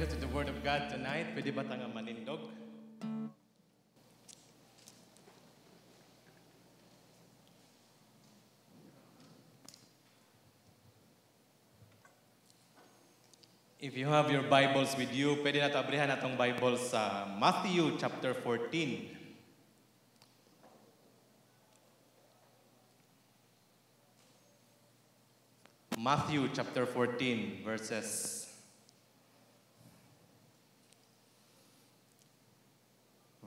Directly to the Word of God tonight. Pwede ba ta nga manindog? If you have your Bibles with you, pwede na ito abrihan atong Bible sa Matthew chapter 14. Matthew chapter 14, verses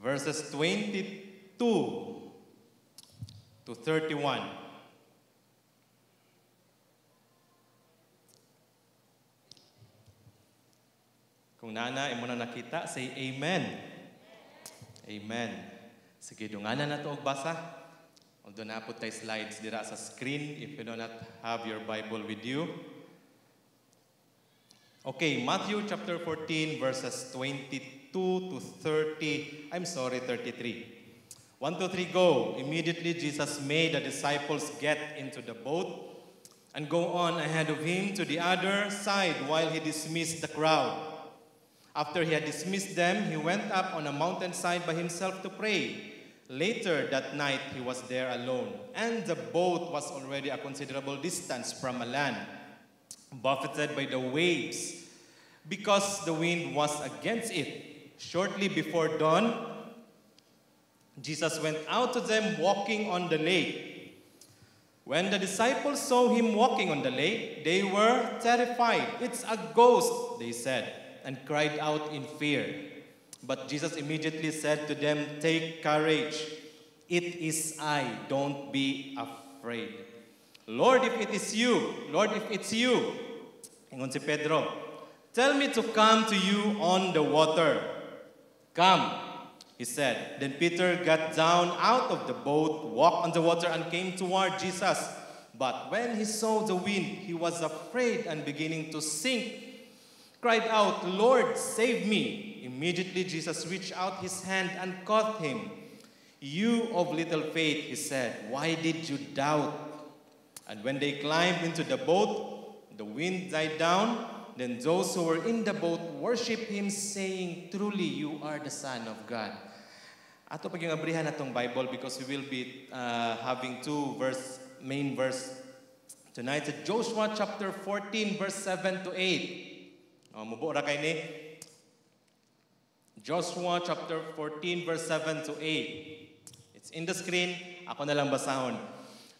22 to 31. Kung nana, imo na nakita, say amen. Amen. Sige, dunganan na to og basa. Although naa pod tay slides dira sa screen if you do not have your Bible with you. Okay, Matthew chapter 14 verses 22 to 30. I'm sorry, 33. 1, 2, 3, go. Immediately Jesus made the disciples get into the boat and go on ahead of him to the other side while he dismissed the crowd. After he had dismissed them, he went up on a mountainside by himself to pray. Later that night, he was there alone, and the boat was already a considerable distance from a land, buffeted by the waves, because the wind was against it. Shortly before dawn, Jesus went out to them walking on the lake. When the disciples saw him walking on the lake, they were terrified. "It's a ghost," they said, and cried out in fear. But Jesus immediately said to them, "Take courage. It is I. Don't be afraid." "Lord, if it is you, Lord, if it's you," ingon si Pedro, "tell me to come to you on the water." "Come," he said. Then Peter got down out of the boat, walked on the water, and came toward Jesus. But when he saw the wind, he was afraid and beginning to sink, cried out, "Lord, save me." Immediately Jesus reached out his hand and caught him. "You of little faith," he said, "why did you doubt?" And when they climbed into the boat, the wind died down. Then those who were in the boat worshiped him, saying, "Truly, you are the Son of God." Ato pag yung abrihan atong Bible because we will be having two verse, main verse tonight. Sa Joshua chapter 14, verse 7 to 8. Oh, mubo ra kay ni. Joshua chapter 14, verse 7 to 8. It's in the screen. Ako na lang basahon.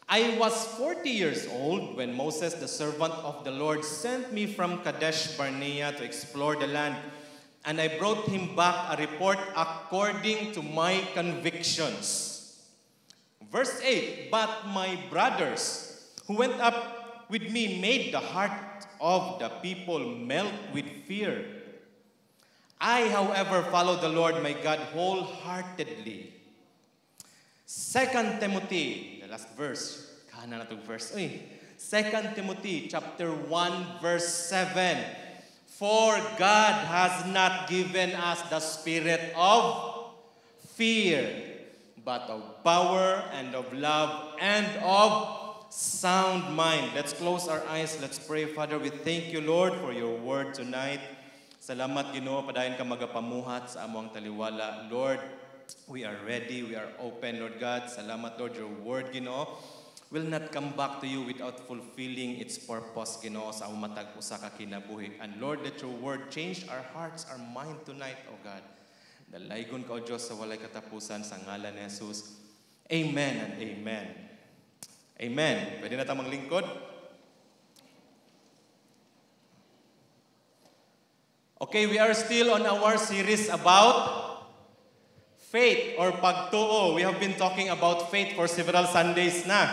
I was 40 years old when Moses, the servant of the Lord, sent me from Kadesh Barnea to explore the land, and I brought him back a report according to my convictions. Verse 8, but my brothers who went up with me made the heart of the people melt with fear. I, however, followed the Lord my God wholeheartedly. 2 Timothy, the last verse. Kana na itong verse. Uy. 2 Timothy chapter 1 verse 7. For God has not given us the spirit of fear, but of power and of love and of sound mind. Let's close our eyes. Let's pray. Father, we thank you, Lord, for your word tonight. Salamat, Ginoo, padayon ka magapamuhat sa among taliwala. Lord, we are ready, we are open, Lord God. Salamat, Lord, your word, Ginoo, will not come back to you without fulfilling its purpose, Ginoo, sa among matag usa ka kinabuhi. And Lord, let your word change our hearts, our mind tonight, O God. Dalaygon ka, O Diyos, sa walay katapusan sa ngalan ni Jesus. Amen and amen. Amen. Pwede na tamang lingkod? Okay, we are still on our series about faith or pagtuo. We have been talking about faith for several Sundays na.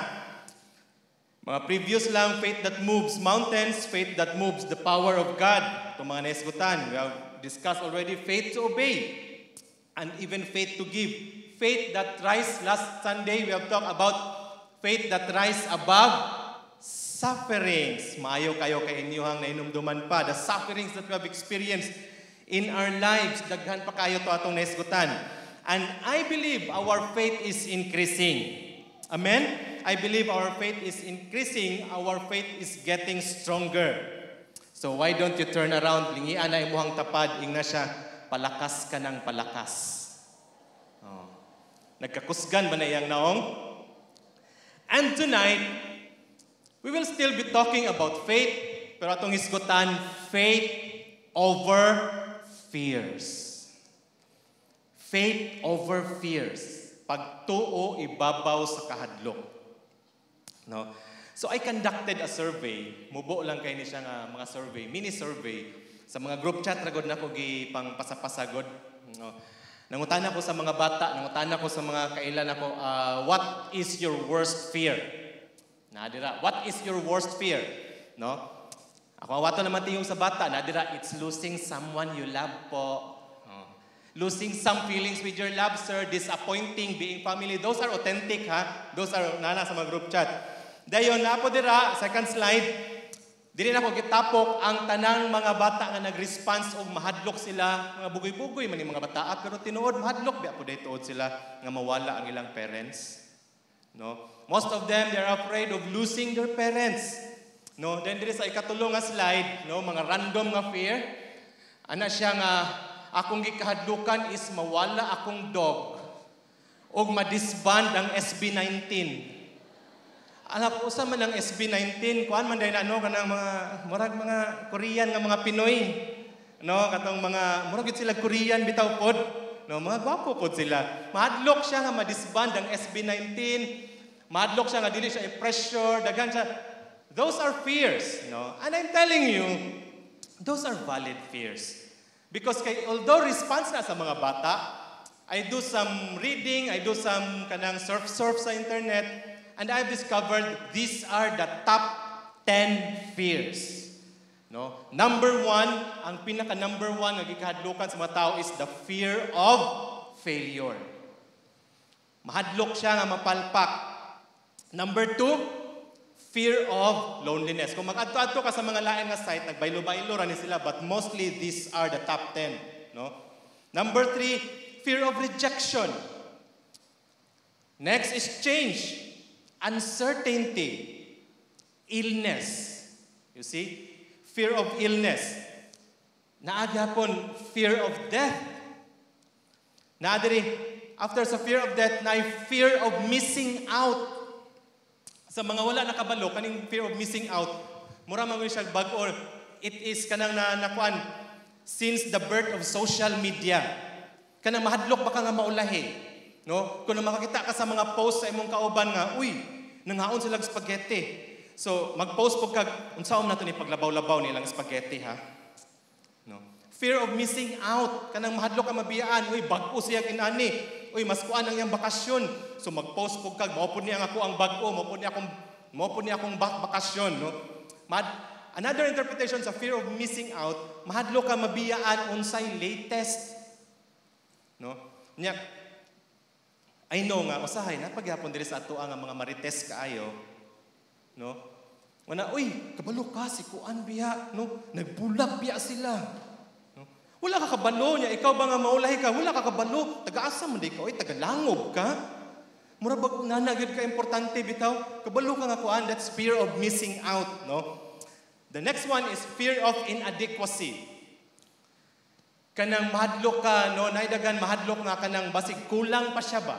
Mga previous lang, faith that moves mountains, faith that moves the power of God. Itong mga naisgutan, we have discussed already faith to obey and even faith to give. Faith that rise, last Sunday we have talked about faith that rise above sufferings. Maayo kayo kay inyuhang nainumduman pa. The sufferings that we have experienced in our lives. Daghan pa kayo to atong naisgutan. And I believe our faith is increasing. Amen? I believe our faith is increasing. Our faith is getting stronger. So why don't you turn around, lingian na imuhang tapad, ingna siya, "Palakas ka ng palakas." Oh. Nagkakusgan ba na iyang naong? And tonight, we will still be talking about faith, pero atong hisgutan, faith over fears. Faith over fears. Pagtuo ibabaw sa kahadlok. No? So I conducted a survey, mubo lang kay ni siya nga mga survey, mini survey sa mga group chat ra gud nako gi pang pasapasagod. No? Nangutana ko sa mga bata, nangutana ko sa mga kailan ako, "What is your worst fear?" Nadira, "What is your worst fear?" No? Ako awato naman tiyong sa bata, nadira, "It's losing someone you love po." Oh. "Losing some feelings with your love, sir, disappointing, being family." Those are authentic, ha? Those are nana sa mga group chat. Dayon, napo dira, second slide, dili na ko gitapok ang tanang mga bata nga nag-response og mahadlok sila, mga bugoy-bugoy man yung mga bata, pero tinuod mahadlok biya po tuod sila nga mawala ang ilang parents. No? Most of them, they are afraid of losing their parents. No? Then diri sa ikatulo nga slide, no, mga random nga fear. Ana siya nga akong gikahadlukan is mawala akong dog og madisband ang SB19. Anak, usa man ang SB19, kuan man dahil ano kanang mga murag mga Korean nga mga Pinoy. No, katong mga murag gid sila Korean bitaw pod. No, mga gwapo pod sila. Mahadlok siya nga madisband ang SB19. Mahadlok siya nga dili siya i-pressure, daghan siya. Those are fears, no? And I'm telling you, those are valid fears. Because kay although response na sa mga bata, I do some reading, I do some kanang surf-surf sa internet, and I've discovered these are the top 10 fears. No? Number one, ang pinaka number one nga gikahadlukan sa mga tao is the fear of failure. Mahadlok siya nga mapalpak. Number two, fear of loneliness. Kung mag-adto-adto ka sa mga lain nga site, nagbaylo-baylo ra ni sila, but mostly these are the top 10. No? Number three, fear of rejection. Next is change, uncertainty, illness. You see? Fear of illness. Naa gyapon fear of death. Naa diri, after sa fear of death, na fear of missing out. Sa mga wala nakabalo, kaning fear of missing out, mura man siya bag-o, it is kanang na nakuan since the birth of social media. Kanang mahadlok ba ka nga maulahi? No? Kung makakita ka sa mga post sa imong kauban nga, "Uy, nanghaon sila spaghetti." So, mag-post po kag, "Unsaon nato ni paglabaw-labaw nilang spaghetti, ha?" No? Fear of missing out. Kanang mahadlok ka mabiyaan. "Uy, bag-o siya kinani. Uy, mas kuan ang iyang bakasyon." So mag-post po kag, "Mao po niya ang ako ang bag-o, mao po niya akong bakasyon," no? Another interpretation sa fear of missing out, mahadlok ka mabiyaan unsay latest. No? Nya, I know nga usahay napagyapon diri sa ato ang mga marites kaayo, no? Wana, "Uy, kabalo ka si kuan biya, no? Nagbulag biya sila." No? Wala ka kabalo niya, ikaw ba nga maulahi ka? Wala ka kabalo. Taga-asa man di ka, oy, taga-langob ka. Mura bag nana gyud ka importante bitaw. Kabalo ka nga kuan, that's fear of missing out, no? The next one is fear of inadequacy. Kanang mahadlok ka, no, naidagan mahadlok nga kanang basig kulang pa siya ba?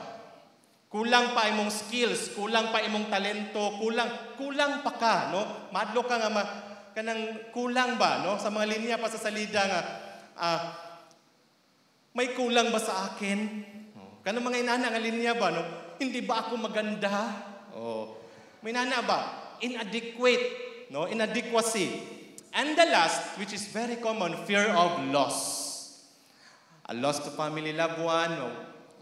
Kulang pa imong skills, kulang pa imong talento, kulang kulang pa ka, no? Mahadlok ka nga kanang kulang ba, no? Sa mga linya pa sa salida nga may kulang ba sa akin? Oh. Kanang mga inana nga linya ba, no? Hindi ba ako maganda? Oh. May nana ba? Inadequate, no? Inadequacy. And the last, which is very common, fear of loss. A loss to family, loved one, no?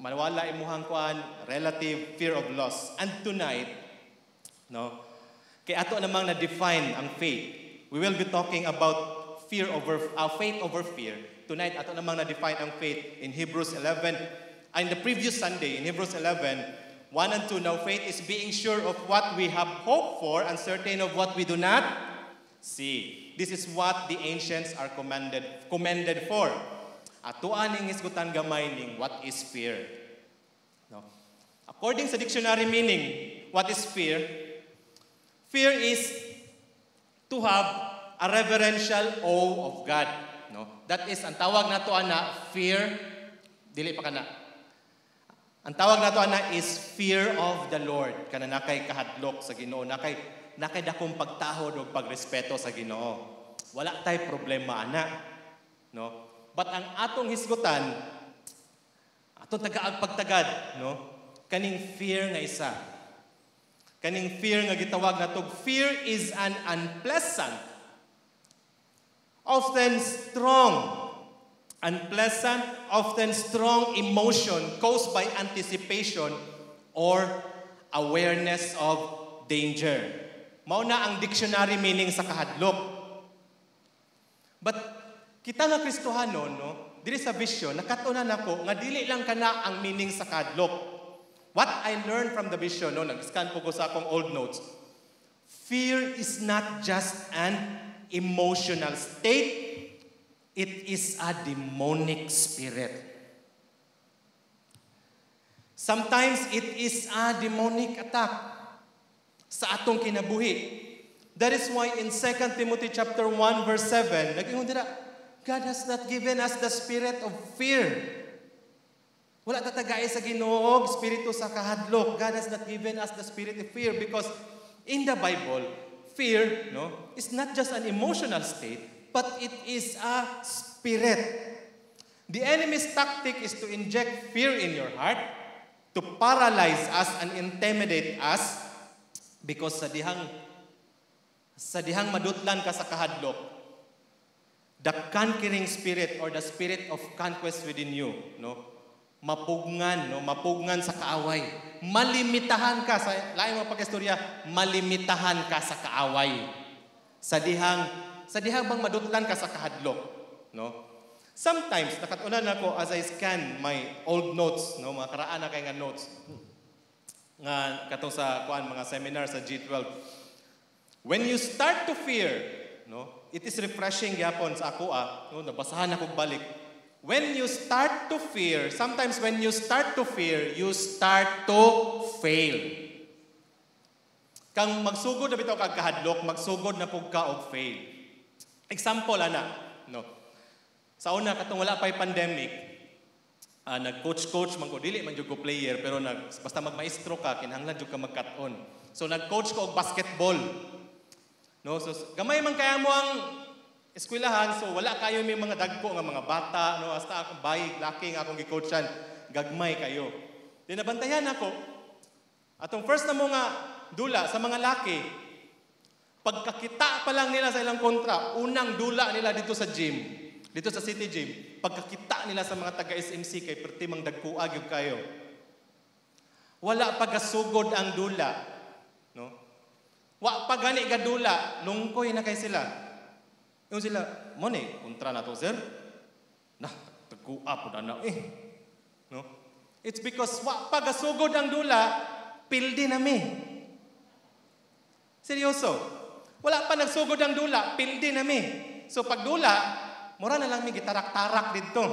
Mawala imuhang kuan, relative, fear of loss. And tonight, no, kay ato namang na-define ang faith. We will be talking about faith over fear. Tonight, ato namang na-define ang faith in Hebrews 11. In the previous Sunday, in Hebrews 11, 1 and 2, now faith is being sure of what we have hoped for and certain of what we do not see. This is what the ancients are commended for. Atoa ning hisgutan gamay ning what is fear. No? According sa dictionary meaning, what is fear? Fear is to have A reverential awe of God, no? That is ang tawag nato ana, fear, dili pa kana. Ang tawag nato ana is fear of the Lord. Kana nakay kahadlok sa Ginoo, nakay dakong pagtahod ug pagrespeto sa Ginoo. Wala tay problema ana, no? But ang atong hisgutan, atong tagaag pagtagad, no? Kaning fear nga isa. Kaning fear nga gitawag natog fear is an unpleasant, often strong emotion caused by anticipation or awareness of danger. Mao na ang dictionary meaning sa kahadlok. But kita nga Kristohano, no, diri sa vision, nakat-unan nako nga dili lang kana ang meaning sa kahadlok. What I learned from the vision, no, nag-scan po ko sa akong old notes, fear is not just an emotional state, it is a demonic spirit. Sometimes it is a demonic attack sa atong kinabuhi. That is why in 2 Timothy chapter 1 verse 7, nag-ingon dira, God has not given us the spirit of fear. Wala ta tagai sa Ginoo espiritu sa kahadlok. God has not given us the spirit of fear because in the Bible, fear, no, is not just an emotional state, but it is a spirit. The enemy's tactic is to inject fear in your heart, to paralyze us and intimidate us, because sa dihang madutlan ka sa kahadlok, the conquering spirit or the spirit of conquest within you, no, mapugngan, no, mapugngan sa kaaway. Malimitahan ka sa lain mo pagkistorya, malimitahan ka sa kaaway. Sa dihang bang madutlan ka sa kahadlok, no? Sometimes nakat-unan ako as I scan my old notes, no, mga karaan na kay nga notes nga katong sa kuan, mga seminar sa G12. When you start to fear, no, it is refreshing gyapon sa ako ah, no, nabasahan ako balik. When you start to fear, sometimes when you start to fear, you start to fail. Kang magsugod na bitaw kag kahadlok, magsugod na pug ka og fail. Example ana, no. Sa una, katong wala pa'y pandemic, nag-coach-coach man ko, dili man jud ko player, pero basta magmaestro ka, kinahanglan jud ka magkat-on. So nag-coach ko og basketball. No, so gamay man kaya mo ang eskwelahan, so wala kayo may mga dagko nga mga bata, no, hasta akong bayig, laki nga akong gi-coachan, gagmay kayo. Di nabantayan ako, atong first na mo nga dula sa mga laki, pagkakita pa lang nila sa ilang kontra, unang dula nila dito sa gym, dito sa City Gym, pagkakita nila sa mga taga-SMC kay perti mang dagkuag gyud kayo. Wala pa gasugod ang dula, no? Wa pa gani gadula, lungkoy na kay sila. Yung sila, "Mo ni kontra na to, sir. Nah, dagkua po na eh." No? It's because wa pa gasugod ang dula, pildi na mi. Seryoso. Wala pa nagsugod ang dula, pildi na mi. So pag dula, mura na lang mi gitarak-tarak didto.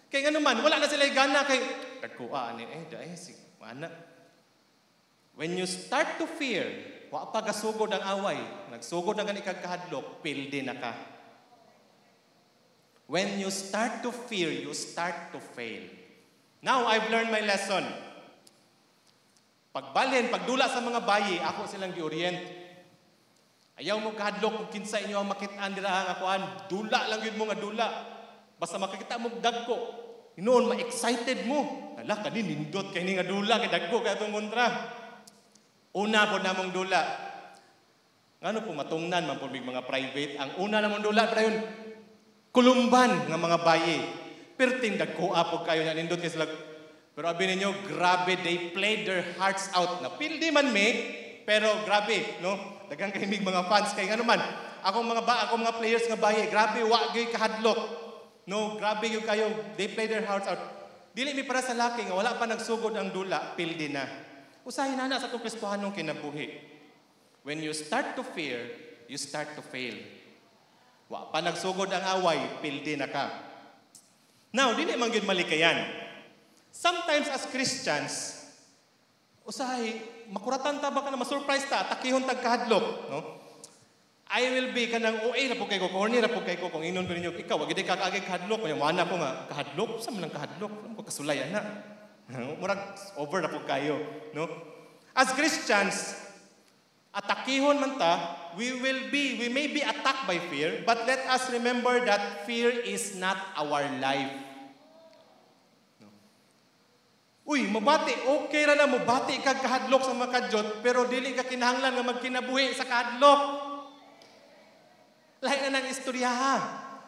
Kay nga naman, wala na sila gana kay dagkua ani eh, dai si ana. When you start to fear, wa pa gasugod ang away, nagsugod na gani kag kahadlok, pildi na ka. When you start to fear, you start to fail. Now, I've learned my lesson. Pagbalhin, pagdula sa mga bayi, ako silang gi-orient. Ayaw mo kahadlok kung kinsa inyo ang makitaan dira nga kuan, dula lang yun mo nga dula. Basta makikita mo dagko, hinuon ma-excited mo. Hala, kani nindot kay ni nga dula kay dagko kay atong kontra. Una po namong dula. Ngano po matungnan man po mig mga private, ang una namong dula pa yun, kulumban nga mga bayi. Perting dagko po kayo na nindot kay sila. Pero abi ninyo, grabe, they played their hearts out. Napildi man mi, pero grabe, no? Daghang kay mig mga fans kay ngano man. Akong mga players nga bayi, grabe wa gyud kahadlok. No, grabe gyud kayo. They play their hearts out. Dili mi para sa laki nga wala pa nagsugod ang dula, pildi na. Usahay na na sa atong Kristohanong kinabuhi. When you start to fear, you start to fail. Wa pa nagsugod ang away, pildi na ka. Now, dili man gyud malikayan. Sometimes as Christians, usahay, makuratan ta ba ka na ma-surprise ta, atakihon tag kahadlok, no? I will be kanang OA na po kay ko, corny na po kay ko, kung inon ko ninyo, ikaw, wag ka kaagay kahadlok, kaya mana ko nga, kahadlok, sa man lang kahadlok, alam ko kasulay, ana. Murag over na po kayo, no? As Christians, atakihon man ta, we may be attacked by fear, but let us remember that fear is not our life. No? Uy, mabati, okay ra na, mabati kag kahadlok sa mga kadyot, pero dili ka kinahanglan nga magkinabuhi sa kahadlok. Lahi na ng istorya ha.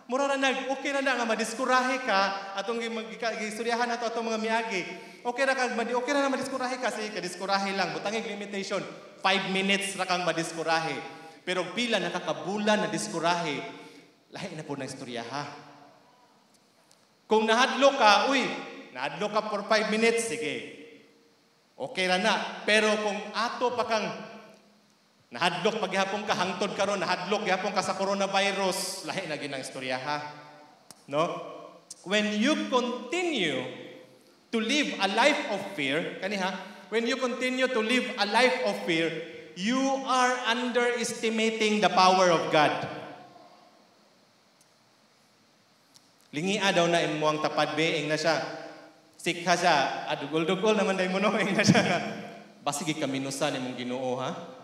Mura na nag, okay na na nga madiskurahe ka, atong giistoryahan nato atong mga miagi. Okay ra kag okay ra na madiskurahe ka, sige kadiskurahe lang, butangig limitation, 5 minutes ra kang madiskurahe. Pero pila nakakabulan na diskurahe, lahi na po ng istorya ha. Kung nahadlok ka, uy, nahadlok ka for 5 minutes, sige. Okay ra na. Pero kung ato pa kang nahadlok paghapon ka, hangtod karon nahadlok gihapon ka sa coronavirus, lahi na ginang istorya ha. No? When you continue to live a life of fear, kaniha, when you continue to live a life of fear, you are underestimating the power of God. Lingia daw na imuang tapad being na siya. Sikha siya, adugol-dugol naman day mo no, ing na siya. Basig kaminusan imong Ginoo ha.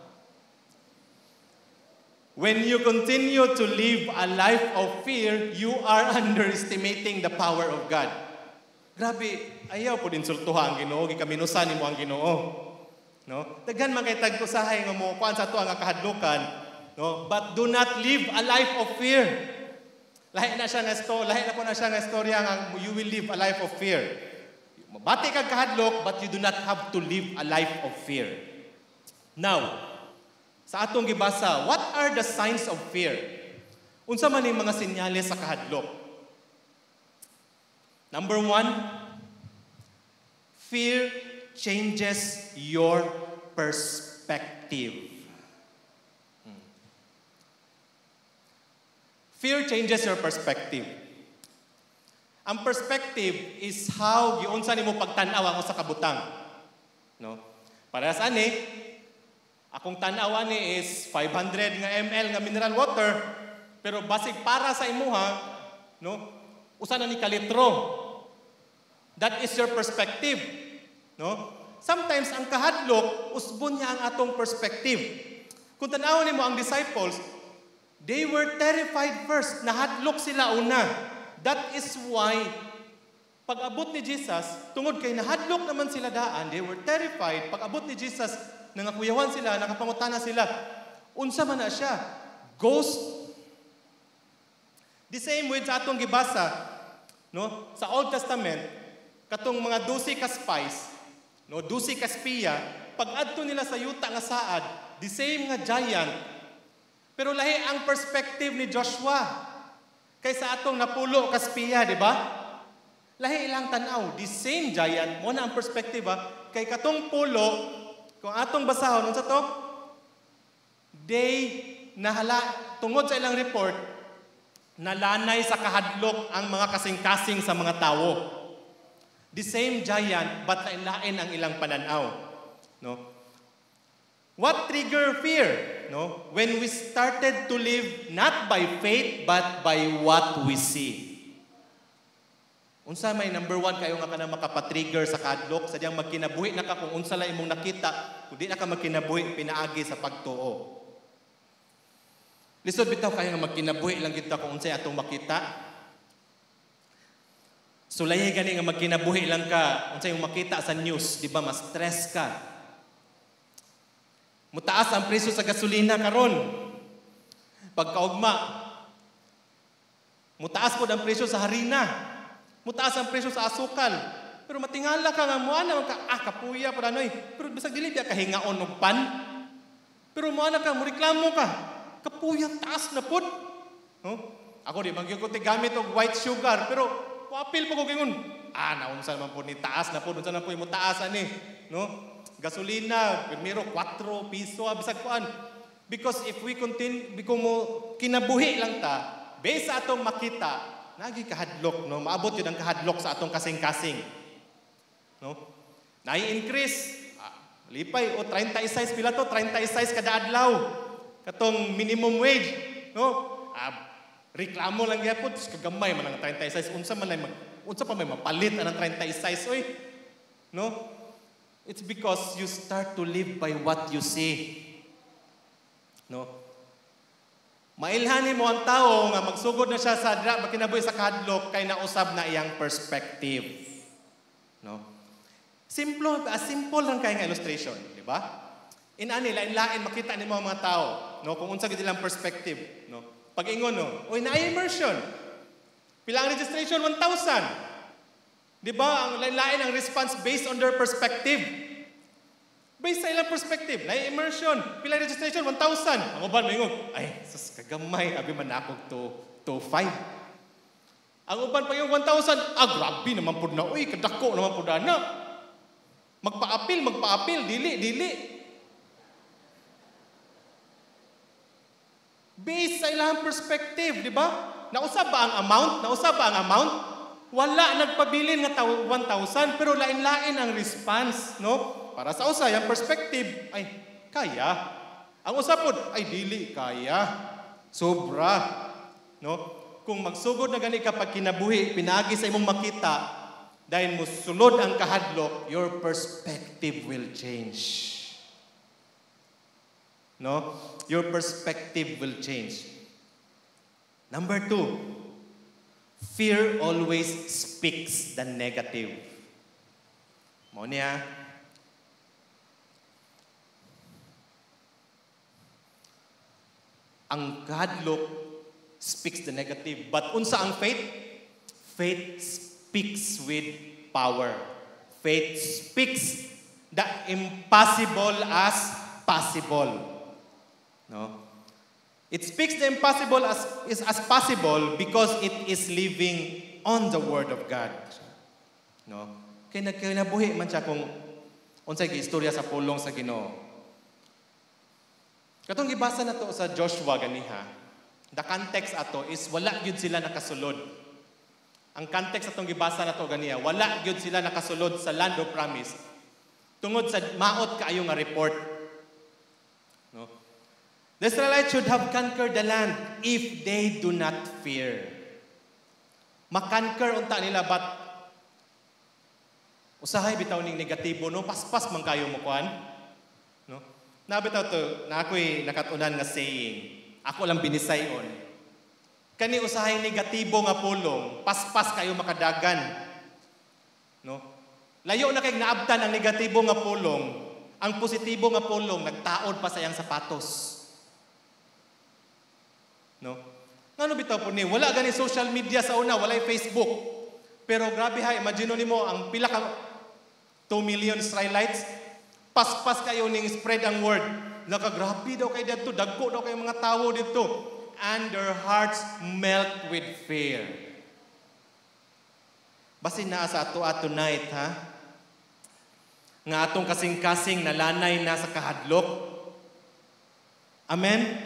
When you continue to live a life of fear, you are underestimating the power of God. Grabe, ayaw po insultuha ang Ginoo, gikaminusan nimo ang Ginoo. No? Daghan man kay tag usahay nga mo kuan sa ato ang kahadlukan, no? But do not live a life of fear. Lahi na siya nga story, lahi na po na siya nga istorya nga you will live a life of fear. Mabati kag kahadlok, but you do not have to live a life of fear. Now, sa atong gibasa, what are the signs of fear? Unsa man ning mga senyales sa kahadlok? Number 1, fear changes your perspective. Fear changes your perspective. Ang perspective is how giunsa nimo pagtan-aw ang usa ka butang. No? Parehas ani, akong tan-aw ani is 500 nga ml nga mineral water, pero basig para sa imuha, no? Usa na ni kalitro. That is your perspective, no? Sometimes ang kahadlok usbon niya ang atong perspective. Kung tan-awon nimo ang disciples, they were terrified first, nahadlok sila una. That is why pag-abot ni Jesus, tungod kay nahadlok naman sila daan, they were terrified. Pag-abot ni Jesus, nangakuyawan sila, nakapangutana sila. Unsa man na siya? Ghost. The same with sa atong gibasa, no? Sa Old Testament, katong mga 12 ka spies, no, 12 ka espiya, pag-adto nila sa yuta nga saad, the same nga giant. Pero lahi ang perspective ni Joshua kaysa atong napulo ka espiya, di ba? Lahi ilang tan-aw, the same giant, mo na ang perspective ha, kay katong pulo, kung atong basahon, unsa to? They nahala, tungod sa ilang report, nalanay sa kahadlok ang mga kasing-kasing sa mga tawo. The same giant, but lain-lain ang ilang pananaw. No? What trigger fear? No? When we started to live not by faith, but by what we see. Unsa may number 1 kayo nga kanang makapatrigger sa kahadlok, sadyang magkinabuhi na ka kung unsa lang imong nakita, kung di na ka magkinabuhi, pinaagi sa pagtuo. Lisod bitaw kayo nga magkinabuhi lang kita kung unsay atong makita. Sulayi gani nga magkinabuhi lang ka, unsay imong makita sa news, di ba mas stress ka. Mutaas ang presyo sa gasolina karon. Pagkaugma, mutaas pod ang presyo sa harina. Mutaas ang presyo sa asukal. Pero matingala ka nga moana man ka, kapuya pa noy. Pero bisag dili ka kahingaon og pan. Pero moana ka, moreklamo ka. Kapuya taas na pod. No? Ako di man gyud ko gamit og white sugar, pero apil po ko gingon. Naunsa man pod ni taas na pod, unsa na po imo taas ani, no? Gasolina, primero 4 piso bisag kuan. Because if we continue, kung mo kinabuhi lang ta, based sa atong makita, nagi kahadlok, no? Maabot yun ang kahadlok sa atong kasing-kasing. No? Nai-increase, lipay o 36 pila to, 36 kada adlaw. Katong minimum wage, no? Ah, reklamo lang gyapon, kagamay man ang 36, unsa man ay unsa pa may mapalit ang 36 oy. No? It's because you start to live by what you see. No? Mailhanin mo ang tao nga magsugod na siya sa dira makinabuhi sa kahadlok kay nausab na iyang perspective. No? Simple, as simple lang kay nga illustration, di ba? Inani lain-lain makita nimo ang mga tao, no, kung unsa gid ilang perspective, no? Pag-ingon, no, oy, naay immersion. Pila ang registration? 1,000. Di ba? Ang lain-lain ang response based on their perspective. Based sa ilang perspective, naay immersion. Pila registration? 1,000. Ang uban moingon, "Ay, sus, kagamay, abi man akog to 2,500." Ang uban pa yung 1,000, "Ah, grabe naman pud na, uy, kadako naman pud na. Magpa-apil, magpa-apil, dili, dili." Based sa ilang perspective, di ba? Nausab ba ang amount? Nausab ba ang amount? Wala nagpabilin nga 1,000, pero lain-lain ang response, no? Para sa usa, yung perspective, ay, kaya. Ang usa pod, ay, dili, kaya. Sobra. No? Kung magsugod na gani kapag kinabuhi, pinaagi sa imong makita, dahil musulod ang kahadlok, your perspective will change. No? Your perspective will change. Number 2, fear always speaks the negative. Mo niya. Ang kahadlok speaks the negative. But unsa ang faith? Faith speaks with power. Faith speaks the impossible as possible. No? It speaks the impossible as possible because it is living on the Word of God. No? Kaya nagkinabuhi man siya kung unsay giistorya sa pulong sa Ginoo. Katong gibasa na to sa Joshua ganiha, the context ato is wala gyud sila nakasulod. Ang context atong gibasa na to ganiha, wala gyud sila nakasulod sa land of promise tungod sa maot kaayo nga report. No? The Israelites should have conquered the land if they do not fear. Makonquer unta nila, but usahay bitaw ning negatibo, no, paspas man kayo mo kuan, no? Nabitaw to, na ako'y nakatunan nga saying, ako lang binisayon. Kani usahay negatibo nga pulong, paspas kayo makadagan. No? Layo na kay naabtan ang negatibo nga pulong, ang positibo nga pulong nagtaod pa sa iyang sapatos. No? Ngano bitaw po ni, wala gani social media sa una, walay Facebook. Pero grabe ha, imagine nimo ang pila ka 2 million Israelites, paspas kayo ning spread ang word. Nakagrabe daw kay didto, dagko daw kay mga tawo didto. And their hearts melt with fear. Basin naa sa ato tonight, ha? Nga atong kasing-kasing nalanay na sa kahadlok. Amen?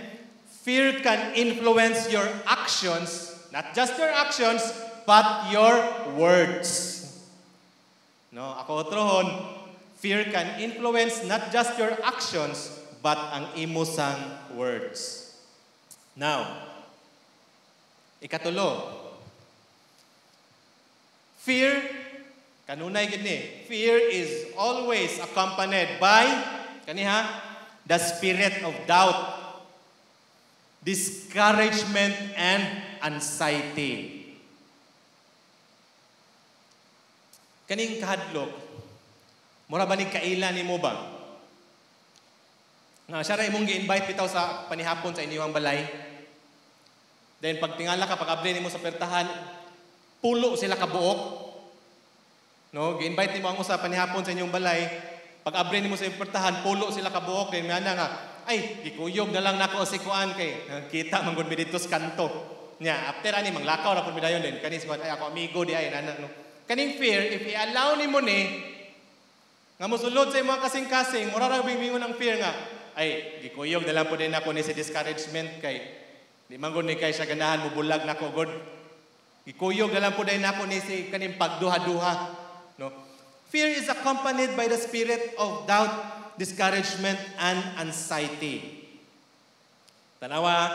Fear can influence your actions, not just your actions, but your words. No, ako otrohon, fear can influence not just your actions, but ang imo sang words. Now, ikatulo, fear, kanunay gid ni, fear is always accompanied by, kaniha, the spirit of doubt, discouragement, and anxiety. Kaning kahadlok, mura ba ni kaila nimo ba? Nga siya ra imong gi-invite bitaw sa panihapon sa inyong balay. Then pag tingala ka, pag abli nimo sa pertahan, pulo sila kabuok. No, gi-invite nimo ang usa panihapon sa inyong balay. Pag abli nimo sa pertahan, pulo sila kabuok. Then may ana nga, ay, gikuyog na lang nako si kuan kay kita man gud mi didto sa kanto. Nya, after ani manglakaw ra pud mi dayon din kani si kuan, ay ako amigo di ay nana, no. Kaning fear, if i-allow nimo ni nga mosulod sa imong kasing-kasing, mura ra bingon ang fear nga, ay gikuyog na lang pud din ako ni si discouragement kay di man gud ni kay siya ganahan mobulag nako god. Gikuyog na lang pud din ako ni si kaning pagduha-duha, no. Fear is accompanied by the spirit of doubt, discouragement, and anxiety. Tanawa,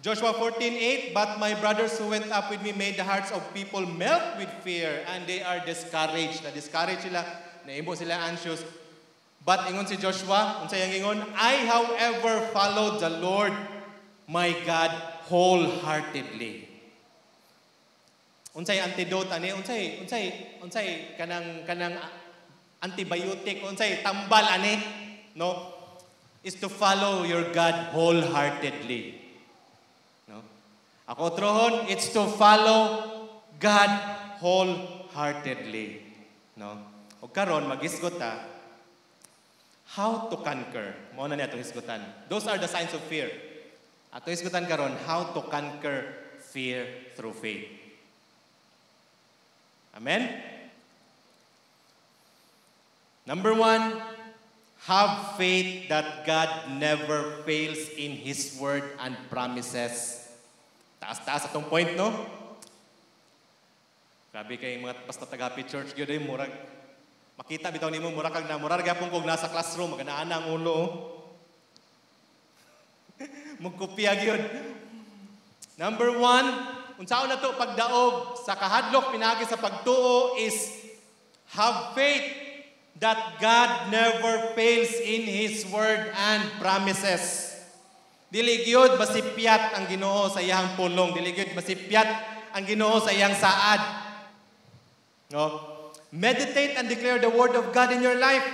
Joshua 14:8, "But my brothers who went up with me made the hearts of people melt with fear, and they are discouraged." Na-discourage sila, naimo sila anxious. But ingon si Joshua, unsa iyang ingon? "I, however, followed the Lord my God wholeheartedly." Unsay antidote ani? Unsay kanang antibiotic, unsay tambal ani? No? Is to follow your God wholeheartedly. No? Ako trohon, it's to follow God wholeheartedly. No? O karon magisgot ta how to conquer. Mao na niya atong hisgutan. Those are the signs of fear. Ato hisgutan karon how to conquer fear through faith. Amen? Number one, have faith that God never fails in His word and promises. Taas-taas atong point, no? Grabe kay mga basta taga Church gyud ay murag makita bitaw nimo murag kag na murag gyapon kog nasa classroom maganaan ang ulo. Oh. Mugkopya gyud. Number one, unsaon na to pagdaog sa kahadlok pinaagi sa pagtuo is have faith that God never fails in His word and promises. Dili gyud masipyat ang Ginoo sa iyang pulong, dili gyud masipyat ang Ginoo sa iyang saad. No? Meditate and declare the word of God in your life.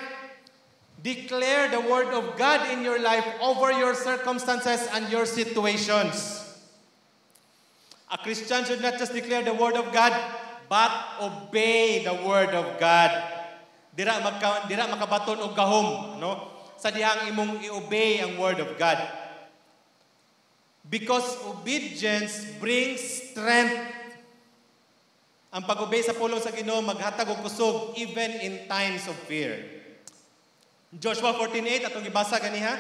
Declare the word of God in your life over your circumstances and your situations. A Christian should not just declare the word of God, but obey the word of God. Dira makabaton og gahom, no? Sa dihang imong i-obey ang word of God. Because obedience brings strength. Ang pag-obey sa pulong sa Ginoo maghatag og kusog even in times of fear. Joshua 14:8 atong gibasa ganiha.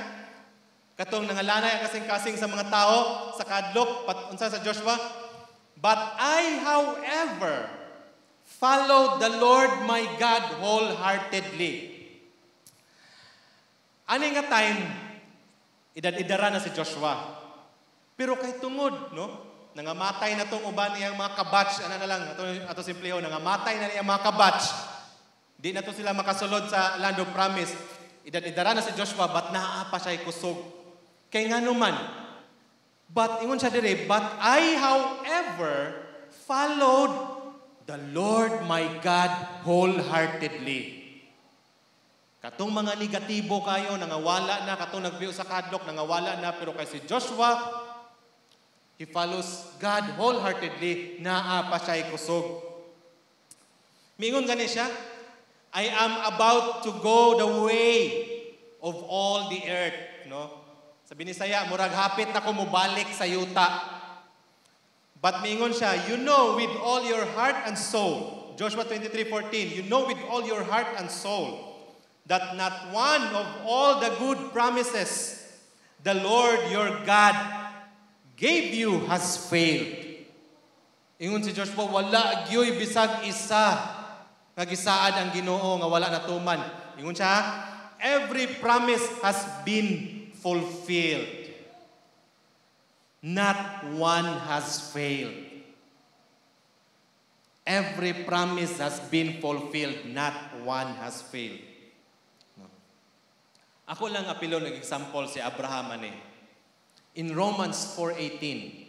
Katong nangalanay ang kasing-kasing sa mga tao sa kadlok pat unsa sa Joshua? "But I, however, followed the Lord my God wholeheartedly." Ani nga time, edad-edara na si Joshua. Pero kay tungod, no? Nangamatay na tong uban niyang mga ka-batch, ano na lang, ato simpleho, nangamatay na niyang mga ka-batch. Di na to sila makasulod sa land of promise. Edad-edara na si Joshua, but naa pa siya kusog. Kay nga naman, but ingon siya dire, "But I, however, followed the Lord my God wholeheartedly." Katong mga negatibo kayo, nangawala na, katong nagbiyo sa kadlok, nangawala na, pero kay si Joshua, he follows God wholeheartedly, naa pa siya kusog. Mingon gani siya, "I am about to go the way of all the earth." No? Sa Binisaya, murag hapit na ko mobalik sa yuta. But mingon siya, "You know with all your heart and soul," Joshua 23:14, "you know with all your heart and soul that not one of all the good promises the Lord your God gave you has failed." Ingon si Joshua, wala gyoy bisag isa nga gisaad ang Ginoo nga wala natuman. Ingon siya, "Every promise has been fulfilled. Not one has failed." Every promise has been fulfilled. Not one has failed. No. Ako lang apilo nag-example si Abraham ani. In Romans 4:18.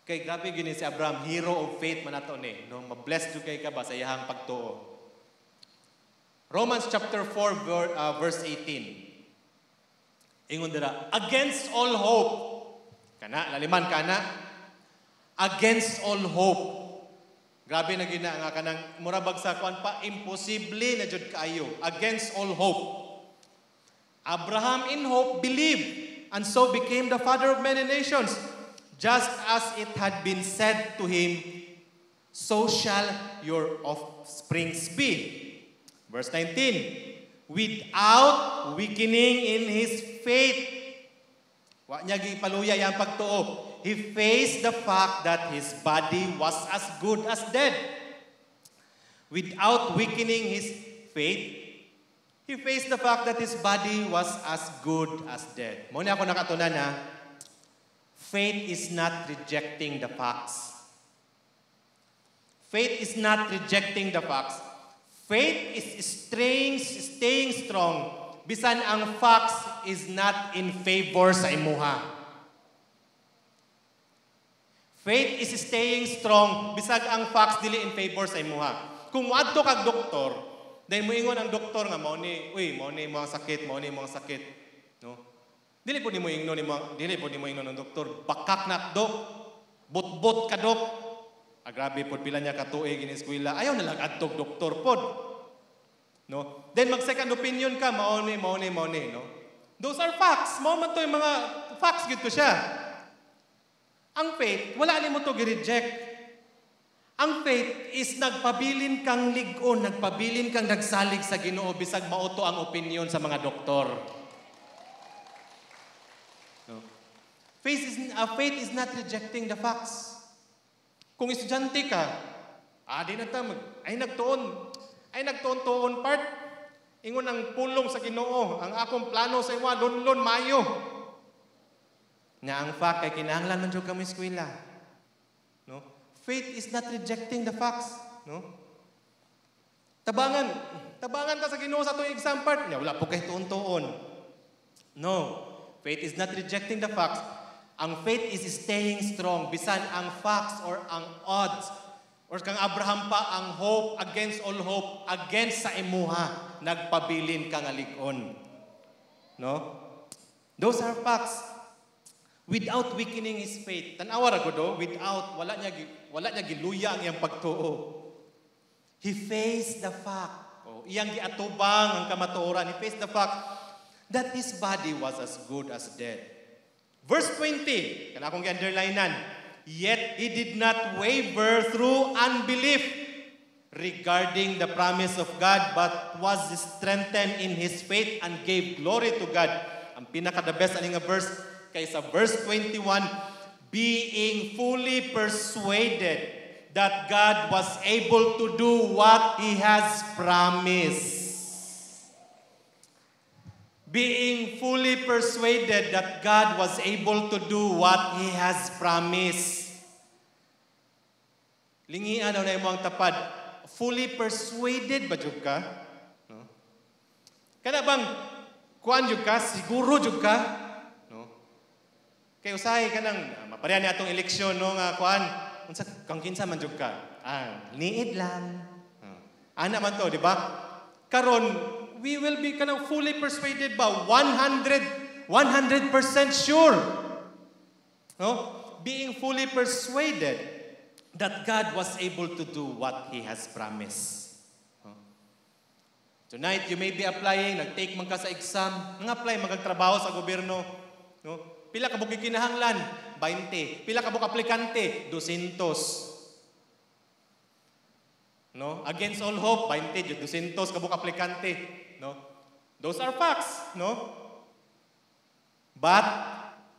Kay grabe gini si Abraham, hero of faith man ato ni. No, ma-bless jud kay ka ba sa iyang pagtuo. Romans chapter 4 verse 18. Ingon dira, "Against all hope." Kana, laliman kana. Against all hope. Grabe na gina nga kanang mura bag sa kuan pa, imposible na jud kaayo. Against all hope. "Abraham in hope believed and so became the father of many nations, just as it had been said to him, 'So shall your offsprings be.'" Verse 19, "Without weakening in his faith." Wa niya gipaluya yang pagtuo. "He faced the fact that his body was as good as dead." Without weakening his faith, he faced the fact that his body was as good as dead. Mao ni ako nakatunan ha. Faith is not rejecting the facts. Faith is not rejecting the facts. Faith is staying strong bisan ang facts is not in favor sa imuha. Faith is staying strong bisag ang facts dili in favor sa imuha. Kung moadto kag doktor, then moingon ang doktor nga mao ni, uy, mao ni imong sakit, mao ni imong sakit, no? Dili po nimo ingnon ng doktor, "Bakak na, dok. Bot-bot ka, dok." Ah, grabe pod, pila niya ka tuig in eskwela. Ayaw na lang adtog doktor pod. No? Then mag second opinion ka, mao ni, mao ni, mao ni, no? Those are facts. Mao man to yung mga facts gid to siya. Ang faith, wala nimo to gi-reject. Ang faith is nagpabilin kang lig-on, nagpabilin kang nagsalig sa Ginoo bisag mao to ang opinion sa mga doktor. No? Faith is not rejecting the facts. Kung estudyante ka, di na ta mag, ay nagtuon-tuon part. Ingon ang pulong sa Ginoo, "Ang akong plano sa imo lunlon mayo." Nga ang fact kay kinahanglan man jud kamo eskwela. No? Faith is not rejecting the facts, no? Tabangan, tabangan ka sa Ginoo sa atong exam part. Nya wala po kay tuon-tuon. No. Faith is not rejecting the facts. Ang faith is staying strong bisan ang facts or ang odds or kang Abraham pa, ang hope against all hope, against sa imuha, nagpabilin ka nga lig-on. No? Those are facts. Without weakening his faith. Tan-awa ra gud, oh, without wala niya giluya ang iyang pagtuo. He faced the fact. Oh, iyang giatubang ang kamatuoran. He faced the fact that his body was as good as dead. Verse 20, kana akong gi-underlinean. "Yet he did not waver through unbelief regarding the promise of God, but was strengthened in his faith and gave glory to God." Ang pinaka the best ani nga verse kay sa verse 21, "being fully persuaded that God was able to do what He has promised." Being fully persuaded that God was able to do what He has promised. Lingian na imo ang tapad. Fully persuaded ba jud ka? No? Kana bang kuan jud ka, siguro jud ka? No? Kay usahay kanang mapareha ni atong eleksyon, no, nga kuan, unsa kang, kinsa man jud ka? Ah, niid lang. Ah. Ana man to, di ba? Karon, we will be kanang fully persuaded ba, 100 100% sure. No? Being fully persuaded that God was able to do what He has promised. No? Tonight, you may be applying, nag-take man ka sa exam, nang-apply man kag trabaho sa gobyerno. No? Pila ka buok kinahanglan? 20. Pila ka buok aplikante? 200. No? Against all hope, 20, 200 ka buok aplikante. No? Those are facts, no? But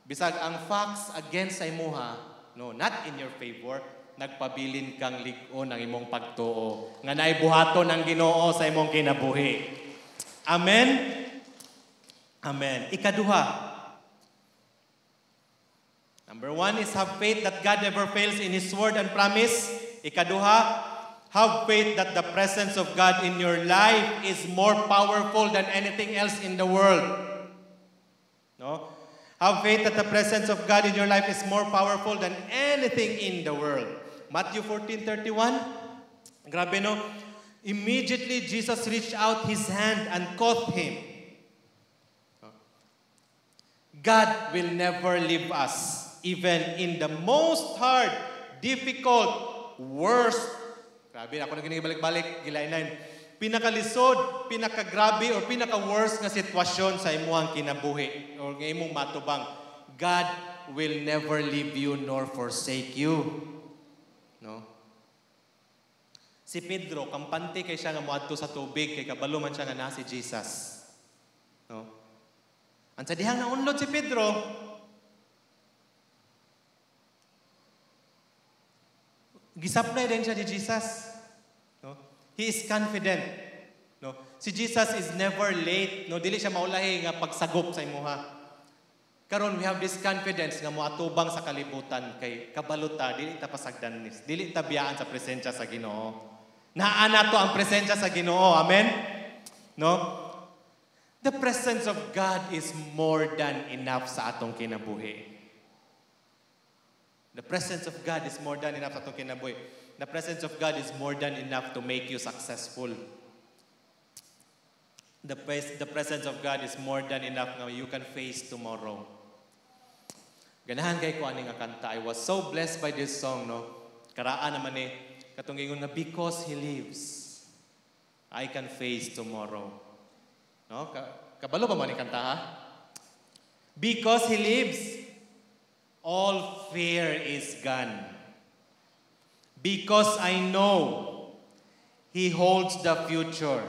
bisag ang facts against sa imuha, no, not in your favor, nagpabilin kang lig-on ang imong pagtuo nga naay buhaton ang Ginoo sa imong kinabuhi. Amen. Amen. Ikaduha. Number one is have faith that God never fails in His word and promise. Ikaduha, have faith that the presence of God in your life is more powerful than anything else in the world. No? Have faith that the presence of God in your life is more powerful than anything in the world. Matthew 14:31. Grabe, no? "Immediately Jesus reached out his hand and caught him." God will never leave us, even in the most hard, difficult, worst. Grabe, ako na balik-balik, gilain. Pinakalisod, pinakagrabe, or pinaka-worst nga sitwasyon sa imuhang kinabuhi or nga imong matubang. God will never leave you nor forsake you. No? Si Pedro, kampante kay siya nga moadto sa tubig kay kabalo man siya nga naa si Jesus. No? Ang sa dihang naunlod si Pedro, gisapnay din siya ni Jesus. No? He is confident. No? Si Jesus is never late. No? Dili siya maulahi nga pagsagop sa imuha. Karon we have this confidence nga moatubang sa kalibutan kay kabalo ta dili ta pasagdan, dili ta biyaan sa presensya sa Ginoo. Naa nato ang presensya sa Ginoo. Amen? No? The presence of God is more than enough sa atong kinabuhi. The presence of God is more than enough sa atong kinabuhi. The presence of God is more than enough to make you successful. The presence of God is more than enough nga you can face tomorrow. Ganahan kay ko ani nga kanta. I was so blessed by this song, no? Karaan naman ni katong ingon nga, "Because He lives, I can face tomorrow." No? Kabalo ba man ni kanta, ha? "Because He lives, all fear is gone. Because I know He holds the future.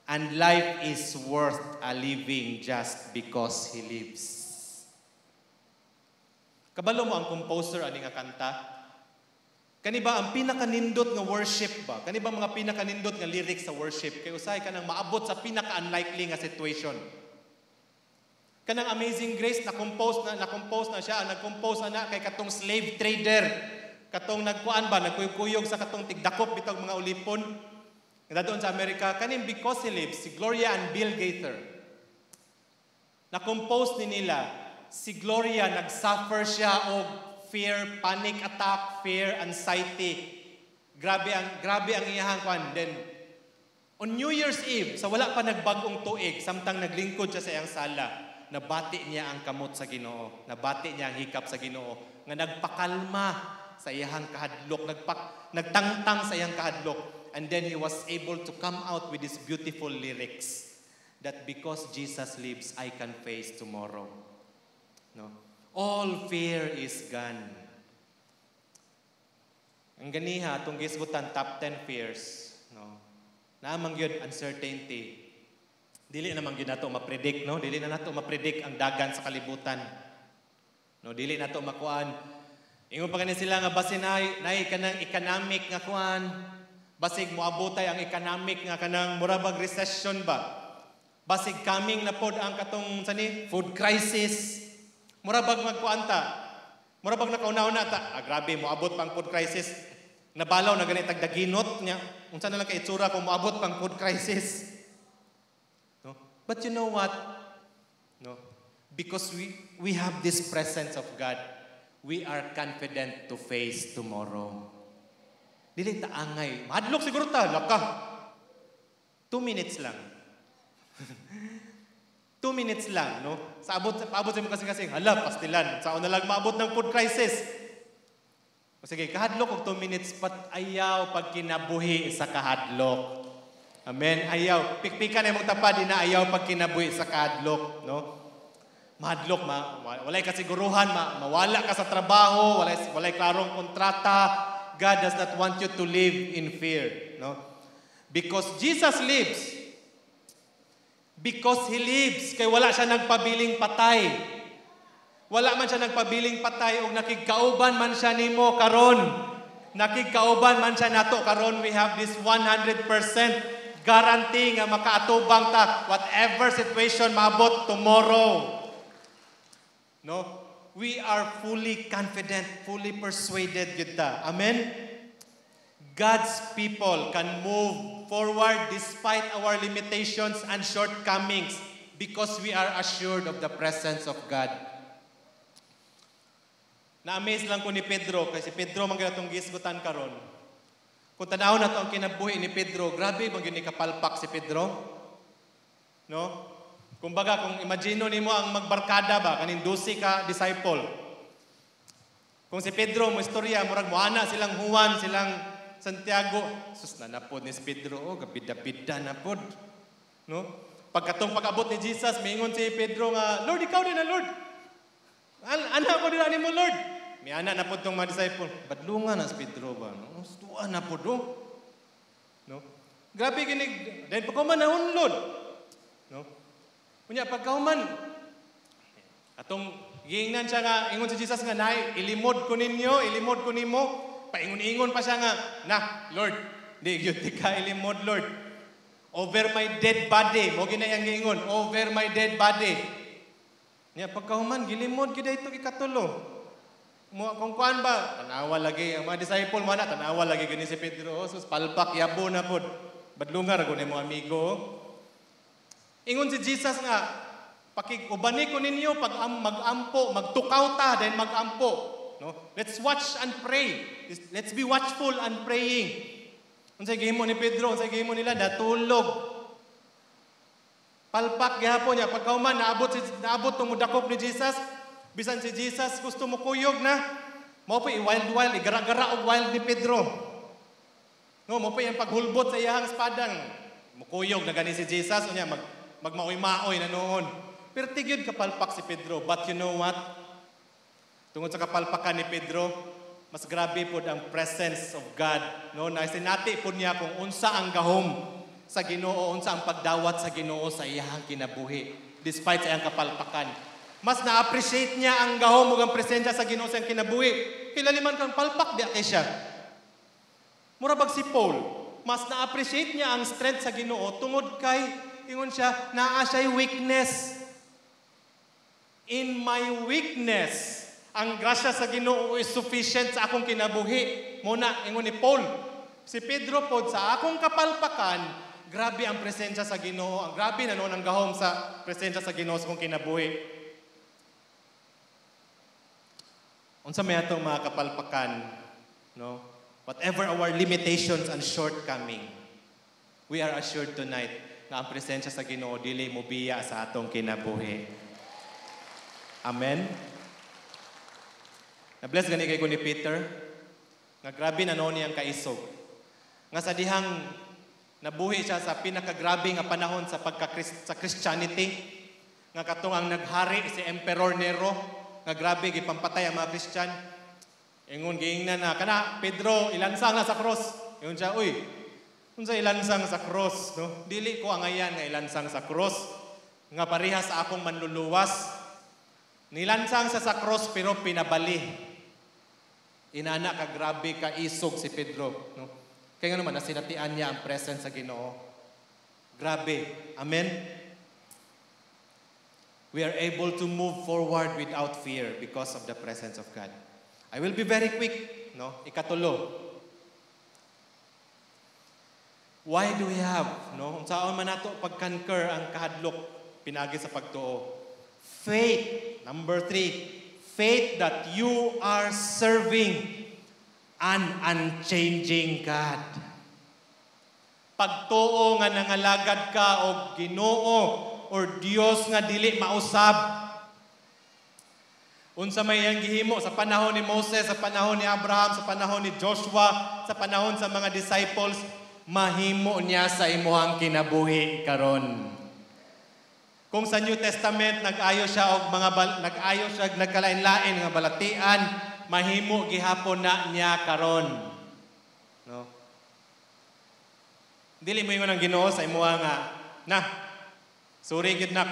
And life is worth a living just because He lives." Kabalo mo ang composer ani nga kanta? Kani ba ang pinakanindot nga worship ba? Kani ba mga pinakanindot nga lyrics sa worship? Kay usahay kanang maabot sa pinaka-unlikely nga situation. Kanang "Amazing Grace" na-compose na siya, ang nag-compose ana kay katong slave trader. Katong nagkuan ba, nagkuyog-kuyog sa katong tigdakop bitog mga ulipon. Nga doon sa Amerika, kaning "Because He Lives," si Gloria and Bill Gaither. Na-compose ni nila, si Gloria nag-suffer siya og fear, panic attack, fear, anxiety. Grabe ang iyahang kwan. Then on New Year's Eve, sa wala pa nagbag-ong tuig, samtang naglingkod siya sa iyang sala, nabati niya ang kamot sa Ginoo, nabati niya ang hikap sa Ginoo nga nagpakalma sa iyahang kahadlok, nagtangtang sa iyang kahadlok. And then he was able to come out with these beautiful lyrics that because Jesus lives, I can face tomorrow. No? All fear is gone. Ang ganiha, atong gisgutan, top 10 fears. No? Naa man gyud uncertainty. Dili naman gyud nato ma-predict, no? Dili na nato ma-predict ang dagan sa kalibutan. No, dili nato makuan. Ingon pa gani sila nga basin nay kanang economic nga kuan. Basig moabotay ang economic nga kanang mura bag recession ba. Basig coming na pod ang katong sani food crisis. Mura bag magkuan ta. Mura bag nakauna-una ta. Ah, grabe, moabot pang food crisis. Nabalaw na gani tagdaginot niya. Unsa na lang kay itsura kung moabot pang food crisis? No? But you know what? No. Because we have this presence of God, we are confident to face tomorrow. Dili ta angay. Mahadlok siguro ta, laka. 2 minutes lang. 2 minutes lang, no? Sa abot, paabot sa imong kasing-kasing, hala, pastilan. Sa na lang maabot ng food crisis. O sige, kahadlok og 2 minutes, but ayaw pag kinabuhi sa kahadlok. Amen. Ayaw. Pikpikan na imong tapad, na ayaw pag kinabuhi sa kahadlok, no? Mahadlok, walay kasiguruhan, mawala ka sa trabaho, walay klarong kontrata. God does not want you to live in fear, no? Because Jesus lives. Because He lives, kay wala siya nagpabiling patay. Wala man siya nagpabiling patay ug nakigkauban man siya nimo karon. Nakigkauban man siya nato karon. We have this 100% guarantee nga makaatubang ta whatever situation maabot tomorrow. No? We are fully confident, fully persuaded gyud ta. Amen? God's people can move forward despite our limitations and shortcomings because we are assured of the presence of God. Na-amaze lang ko ni Pedro, kasi Pedro man gyud atong gisgutan karon. Kung tanaw nato ang kinabuhi ni Pedro, grabe man gyud ni kapalpak si Pedro. No? Kumbaga, kung imagine nimo ang magbarkada ba, kaning 12 ka disciple. Kung si Pedro mo istorya, murag moana silang Juan, silang Santiago. Sus na napod ni si Pedro, oh, gabida-bida na pod. No? Pagkatong pag-abot ni Jesus, miingon si Pedro nga, "Lord, ikaw din na, Lord. Ana ko din ani mo, Lord." Miana na pod tong mga disciple. Badlungan na si Pedro ba? No? Tuwa na pod, oh. No? Grabe ginig. Then pagkahuman nahunlod. No? Unya pagkahuman atong giingnan siya nga ingon si Jesus nga nay ilimod ko ninyo, ilimod ko nimo. Paingon-ingon pa siya nga, "Na, Lord, di gyud ti ka ilimod, Lord. Over my dead body." Mo ginay ang giingon, "Over my dead body." Nya pagkahuman gilimod gyud ito ikatulo. Mo kung kuan ba, tanawa lagi ang mga disciple mo na, tanawa lagi gani si Pedro, oh, sus, palpak yabo na pod. Badlungar ra mo amigo. Ingon si Jesus nga, pakig-ubani ko ninyo pag mag-ampo, magtukaw ta then mag-ampo, no? Let's watch and pray. Let's be watchful and praying. Unsay gihimo ni Pedro, unsay gihimo nila? Natulog. Palpak gihapon niya pagkahuman naabot tong mudakop ni Jesus. Bisan si Jesus gusto mo kuyog na, mao pa i-wild wild, igara-gara og wild ni Pedro. No, mao pa iyang paghulbot sa iyahang espadang. Mukuyog na gani si Jesus unya magmaoy-maoy na noon. Pero tigyod kapalpak si Pedro. But you know what? Tungod sa kapalpakan ni Pedro, mas grabe pod ang presence of God. No, na sinati pod niya kung unsa ang gahom sa Ginoo, unsa ang pagdawat sa Ginoo sa iyahang kinabuhi despite sa iyang kapalpakan. Mas na-appreciate niya ang gahom ug ang presensya sa Ginoo sa iyang kinabuhi. Kilaliman kang palpak di kay siya. Mura bag si Paul, mas na-appreciate niya ang strength sa Ginoo tungod kay ingon siya, naa siya'y weakness. In my weakness, ang grasya sa Ginoo is sufficient sa akong kinabuhi. Muna, ingon ni Paul. Si Pedro pod, sa akong kapalpakan, grabe ang presensya sa Ginoo, ang grabe na noon ang gahom sa presensya sa Ginoo sa akong kinabuhi. Unsa may atong mga kapalpakan, no? Whatever our limitations and shortcoming, we are assured tonight nga ang presensya sa Ginoo dili mobiya sa atong kinabuhi. Amen. Na-bless gani kay ko ni Peter nga grabe na noon niyang kaisog. Nga sa dihang nabuhi siya sa pinakagrabe nga panahon sa pagka sa Christianity, nga katong ang naghari si Emperor Nero, nga grabe gipampatay ang mga Christian. Ingon giingnan na kana Pedro, ilansang na sa cross. Ingon siya, "Uy, unsa ilansang sa cross, no? Dili ko angayan nga ilansang sa cross nga pareha sa akong manluluwas." Nilansang sa cross pero pinabali. Inana ka grabe ka isog si Pedro, no? Kaya nga naman nasinatian niya ang presence sa Ginoo. Grabe. Amen. We are able to move forward without fear because of the presence of God. I will be very quick, no? Ikatulo. Why do we have, no? Unsaon man nato pag-conquer ang kahadlok pinagi sa pagtuo? Faith, number 3, faith that you are serving an unchanging God. Pagtuo nga nangalagad ka og Ginoo or Dios nga dili mausab. Unsa may iyang gihimo sa panahon ni Moses, sa panahon ni Abraham, sa panahon ni Joshua, sa panahon sa mga disciples, mahimo niya sa imuhang kinabuhi karon. Kung sa New Testament nag-ayo siya og mga nag-ayo siya nagkalain-lain nga balatian, mahimo gihapon na niya karon. No? Dili mo ingon ang Ginoo sa imuha nga na sorry gyud nak.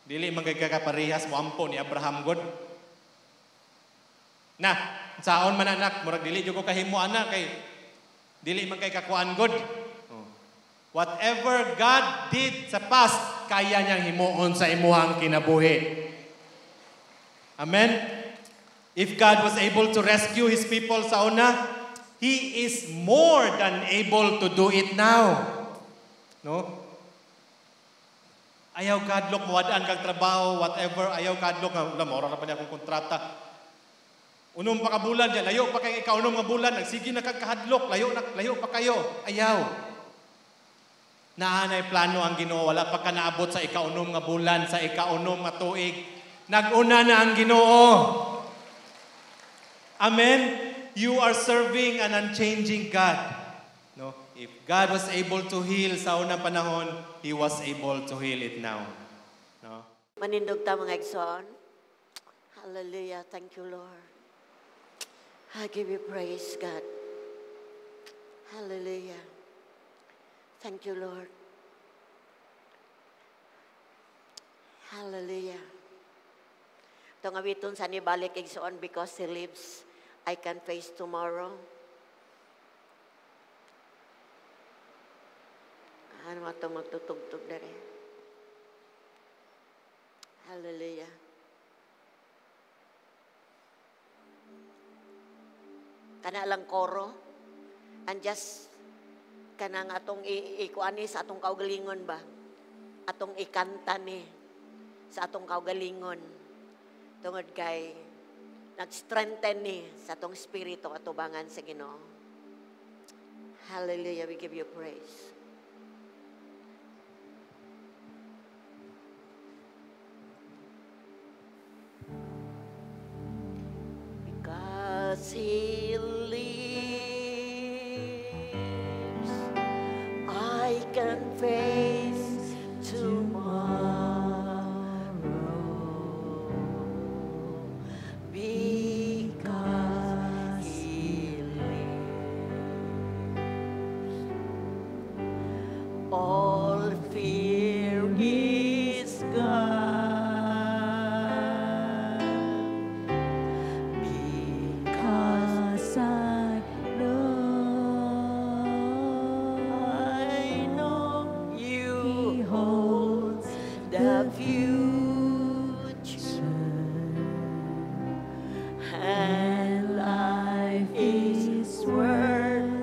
Dili man kay kakaparehas mo ampo ni Abraham god. Na, saon man anak, murag dili jud ko kahimo ana kay dili man kay kakuan god. Oh. Whatever God did sa past, kaya niyang himuon sa imuhang kinabuhi. Amen? If God was able to rescue His people sa una, He is more than able to do it now. No? Ayaw kadlok, mawadaan kag trabaho, whatever. Ayaw kadlok, nga, maura na pa niya akong kontrata. Unom pa ka bulan diyan, layo pa kay ikaunom nga bulan, nagsige na kag kahadlok, layo na, layo pa kayo. Ayaw. Naanay plano ang Ginoo, wala pa ka naabot sa ikaunom nga bulan, sa ikaunom nga tuig. Nag-una na ang Ginoo. Amen. You are serving an unchanging God. No? If God was able to heal sa unang panahon, He was able to heal it now. No? Manindog ta, mga igsoon. Hallelujah. Thank you, Lord. I give you praise, God. Hallelujah. Thank you, Lord. Hallelujah. Itong awiton sa nibalik igsoon, because He lives, I can face tomorrow. Ano itong magtutugtog na rin? Hallelujah. Kana lang koro. And just kanang atong ikuani sa atong kaugalingon ba? Atong ikanta ni sa atong kaugalingon. Tungod kay nag-strengthen ni sa atong espiritu atubangan sa Ginoo. Hallelujah, we give you praise. Because He lives, I can face tomorrow. Because He lives, all fear is gone. Because Because I know you He hold holds the the future, and and life life is is worth worth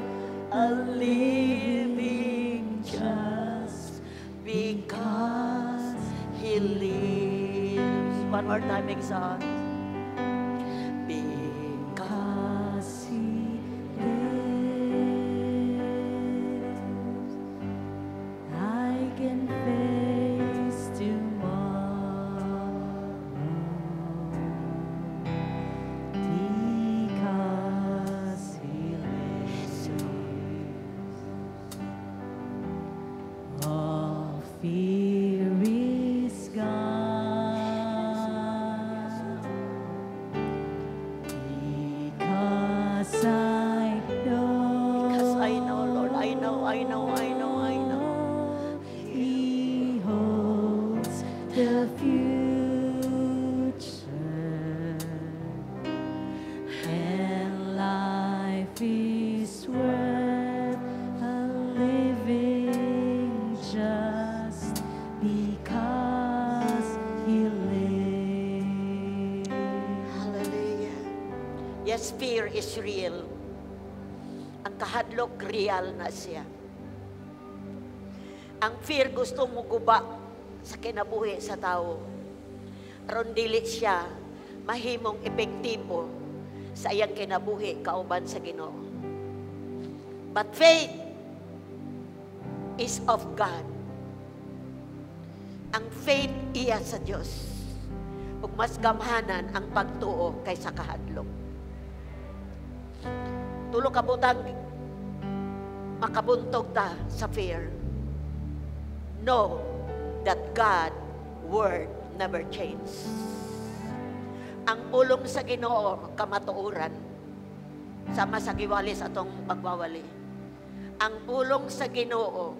a living living just just because because He He lives. One more time, Exxon. Because Because He lives, I can face tomorrow. Because He lives, all fear is gone. Because I know, Because I know, Lord, I know, I know, I know, I know. He holds the future, and life is worth a living just because He lives. Hallelujah. Yes, fear is real. Ang kahadlok, real na siya. Ang fear gusto mo guba sa kinabuhi sa tao. Aron dili siya mahimong epektibo sa iyang kinabuhi kauban sa Ginoo. But faith is of God. Ang faith iya sa Dios. Ug mas gamhanan ang pagtuo kaysa kahadlok. Tulo ka butang makabuntog ta sa fear. Know that God word never changes. Ang pulong sa Ginoo kamatuoran. Sama sa giwali sa atong pagwawali. Ang pulong sa Ginoo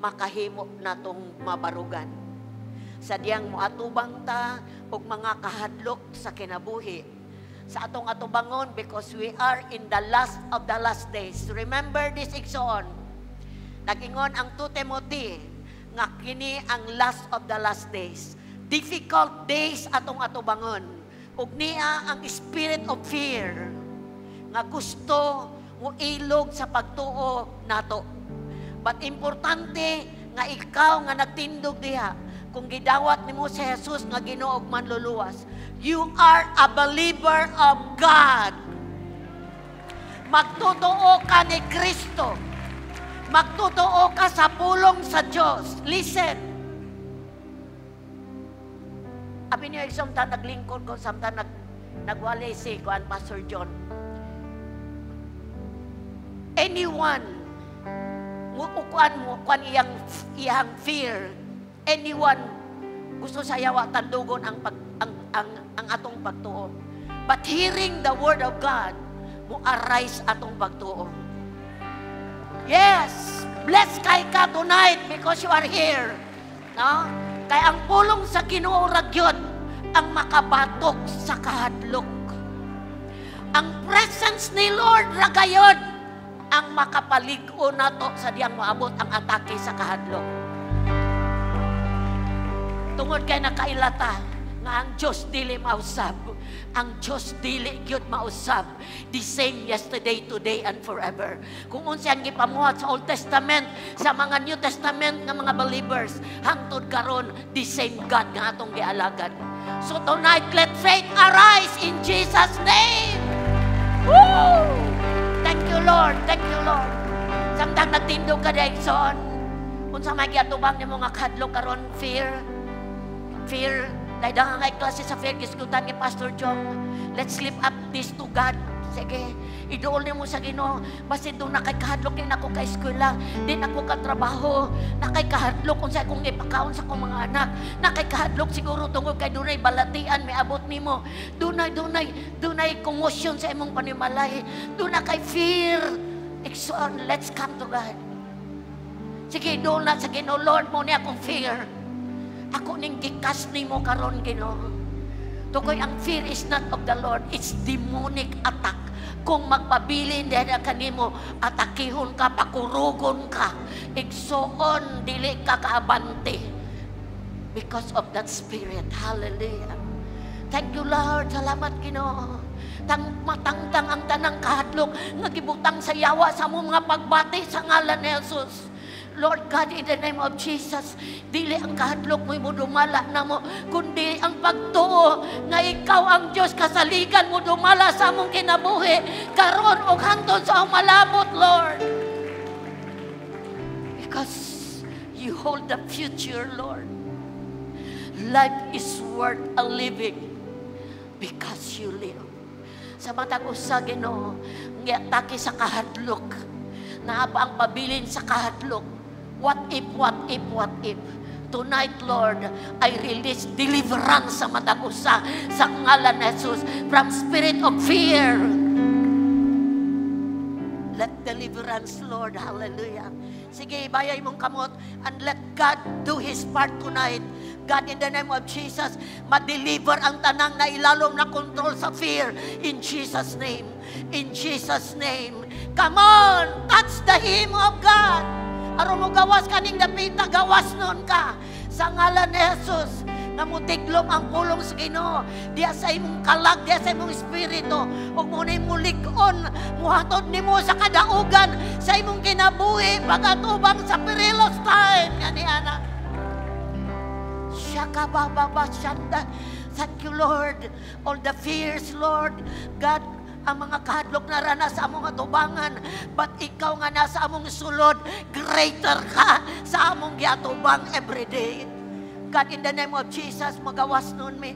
makahimo natong mabarugan. Sa diyang moatubang ta og mga kahadlok sa kinabuhi sa atong atubangon, because we are in the last of the last days. Remember this, igsoon. Nag-ingon ang 2 Timothy nga kini ang last of the last days. Difficult days atong atubangon. Ug niya ang spirit of fear nga gusto mo ilog sa pagtuo nato. But importante nga ikaw nga nagtindog diha, kung gidawat nimo si Jesus nga Ginoo ug manluluwas, you are a believer of God. Magtotoo ka ni Kristo. Magtotoo ka sa pulong sa Diyos. Listen. Abi niyo, samtang naglingkod ko, samtang nagwali si kuan Pastor John. Anyone, kuan mo, kuan iyang fear. Anyone gusto sa yawa tandugon ang atong pagtuo. But hearing the word of God, mo arise atong pagtuo. Yes, blessed kay ka tonight because you are here. No? Kay ang pulong sa Ginoo ra gyud ang makabatok sa kahadlok. Ang presence ni Lord ra gayod ang makapalig-o nato sa diyang moabot ang atake sa kahadlok. Tungod kay nakailata Nga ang Diyos dili mausab. Ang Diyos dili gyud mausab. The same yesterday, today, and forever. Kung unsa ang gipamuhat sa Old Testament, sa mga New Testament nga mga believers, hangtod karon, the same God nga atong gialagad. So tonight, let faith arise in Jesus' name. Woo! Thank you, Lord. Thank you, Lord. Samtang nagtindog ka Dexon, unsa may giatubang nimo nga kahadlok karon? Fear. Fear. Dahil nga kay klase sa fear, gisgutan ni Pastor Jong. Let's lift up this to God. Sige, iduol nimo sa Ginoo. Basin duna kay kahadlok, din ako ka eskwela, din ako ka trabaho, na kay kahadlok kung sa akong ipakaon sa akong mga anak, na kay kahadlok siguro tungod kay dunay balatian may abot nimo. Dunay commotion sa imong panimalay. Duna kay fear. Igsoon, let's come to God. Sige, iduol na sa Ginoo. Lord, mao ni akong fear. Ako ning gi-cast nimo karon, Ginoo. Tukoy ang fear is not of the Lord, it's demonic attack. Kung magpabilin diha kanimo, atakihon ka, pakurugon ka. Igsoon, dili ka kaabante. Because of that spirit. Hallelujah. Thank you, Lord. Salamat, Ginoo. Tang matangtang ang tanang kahadlok nga gibutang sa yawa sa among mga pagbati sa ngalan ni Jesus. Lord God, in the name of Jesus, dili ang kahadlok mo'y mudumala namo, kundi ang pagtuo nga ikaw ang Diyos kasaligan mo dumala sa among kinabuhi, karon og hangtod sa among malabot, Lord. Because you hold the future, Lord. Life is worth a living because you live. Sa matag usa, Ginoo, nga atake sa kahadlok, naa pa ang pabilin sa kahadlok. What if, what if, what if? Tonight, Lord, I release deliverance sa matag usa sa ngalan ni Jesus from spirit of fear. Let deliverance, Lord. Hallelujah. Sige, bayay mong kamot and let God do His part tonight. God, in the name of Jesus, ma-deliver ang tanang na ilalom na control sa fear. In Jesus' name. In Jesus' name. Come on! Touch the hem of God. Aron mo gawas kaning dapita, gawas nun ka. Sa ngalan ni Jesus, nga mutiglom ang pulong sa Ginoo diya sa imong kalag, diya sa imong espiritu, ug mo na mulig-on, muhatod nimo sa kadaugan sa imong kinabuhi pag-atubang sa perilous time nga ni ana. Shaka ba ba shanda. Thank you, Lord. All the fears, Lord. God, ang mga kahadlok na rana sa among atubangan, but ikaw nga nasa among sulod, greater ka sa among giatubang every day. God, in the name of Jesus, magawas nun mi.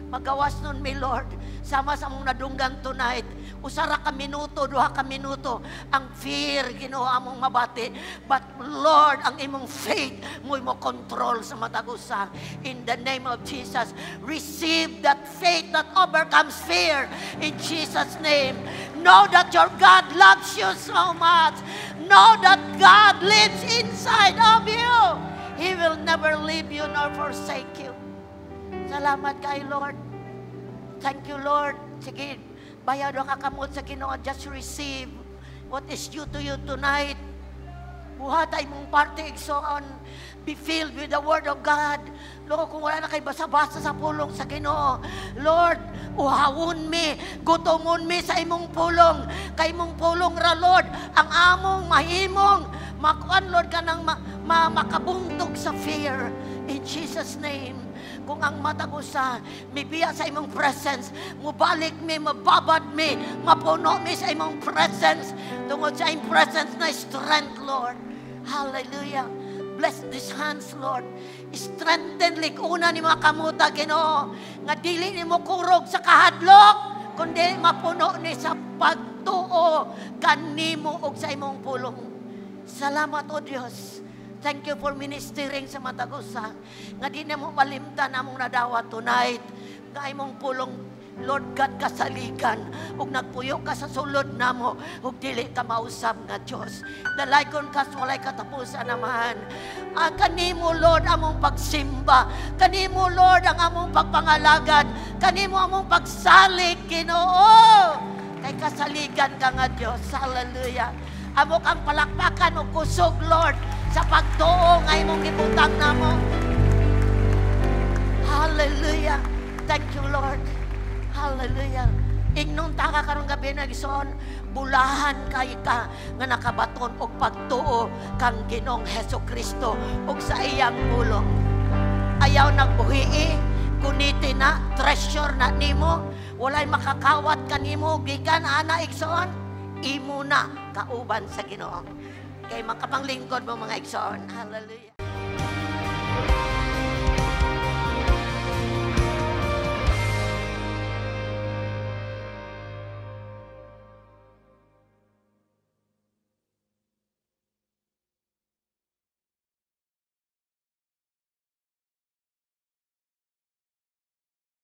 Magawas nun mi, Lord. Sama sa among nadunggan tonight. Usara ka minuto, duha ka minuto. Ang fear, Ginoo, among mabati. But Lord, ang imong faith mo'y mo control sa matag usa. In the name of Jesus, receive that faith that overcomes fear. In Jesus' name. Know that your God loves you so much. Know that God lives inside of you. He will never leave you nor forsake you. Salamat kay Lord. Thank you, Lord. Sige, bayad ang kakamot sa Ginoo. Just receive what is due to you tonight. Buhat ay mong parte, igsoon. Be filled with the Word of God. Lord, kung wala na kay basa-basa sa pulong sa Ginoo, Lord, uhawon mi, gutomon mi sa imong pulong. Kay imong pulong ra, Lord, ang among mahimong makuan, Lord, kanang makabuntog sa fear. In Jesus' name, kung ang matag usa mibiya sa imong presence, mubalik mi, mababad mi, mapuno mi sa imong presence, tungod sa imong presence na strength, Lord. Hallelujah. Bless these hands, Lord. Strengthen lig-una ni mga kamuta, Ginoo, nga dili nimo kurog sa kahadlok, kundi mapuno ni sa pagtuo kanimo ug sa imong pulong. Salamat, O Dios. Thank you for ministering sa matag usa. Nga di na mo malimtan among nadawat tonight. Nga imong pulong, Lord God, kasaligan. Ug nagpuyo ka sa sulod namo, ug dili ka mausab nga Dios. Dalaygon ka sa walay katapusan, Amahan. Ah, kanimo, Lord, among pagsimba. Kanimo, Lord, ang among pagpangalagad. Kanimo among pagsalig, Ginoo. Kay kasaligan ka nga Dios. Hallelujah. Amo kang palakpakan og kusog, Lord, sa pagtuo nga imong gibutang namo. Hallelujah. Lord. Hallelujah. Ingnon ta ka karong gabi na, igsoon, bulahan kay ka nga nakabaton og pagtuo kang Ginoong Heso Kristo ug sa iyang pulong. Ayaw nagbuhii, kuniti na, treasure na nimo, walay makakawat kanimo, gikan ana, igsoon, imo na kauban sa Ginoo. Kay makapanglingkod mo, mga igsoon. Hallelujah.